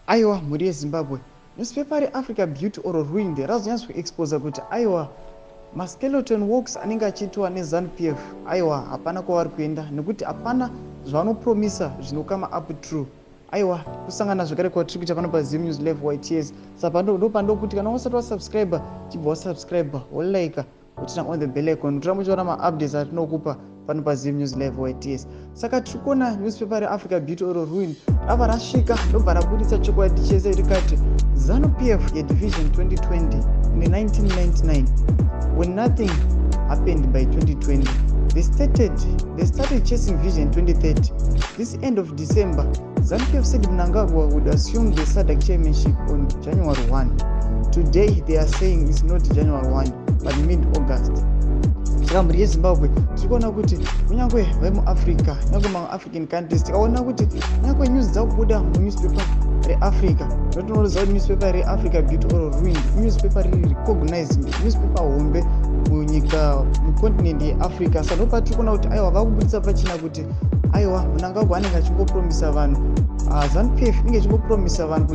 Aiwa, mhuri yeZimbabwe, newspaper reAfrica Beauty or Ruined razonyatsokuexposa kuti aiwa, maskeleton walks anenge achiitwa neZANU PF, aiwa, hapana kwavari kuenda nekuti hapana zvavanopromisa zvinocome up true. Aiwa, kusangana zvakare kwatiri kuita pano paZim News Level YTS. Saka ndopandokuti kana usati wasubscribe, chibva wasubscribe, wolike, uturn on the bell icon kuti rambe uchiona maupdates atinokupa pano paZim News Live YTS. Saka tiri kuona newspaper reAfrica Beauty or Ruin rava rasvika, ndobva rabudisa chokwadi chese, rikati ZANU PF yeVision 2020 in 1999, when nothing happened by 2020, they started chasing Vision 2030. This end of December, ZANU PF said Mnangagwa would assume the SADC chairmanship on January 1. Today they are saying it's not January 1 but mid August. Saka mhuri yeZimbabwe, tiri kuona kuti kunyange vemuAfrica, kunyange mamwe African countries, tikaona kuti kunyange news dzakubuda munewspaper reAfrica, notinoziva kuti newspaper reAfrica Beauty or Ruin newspaper riri recognized newspaper hombe munyika, mucontinent yeAfrica. Saka ndopatiri kuona kuti aiwa, vakubudisa pachina kuti aiwa, Mnangagwa anenge achingopromisa vanhu, ZANU PF inenge ichingopromisa vanhu.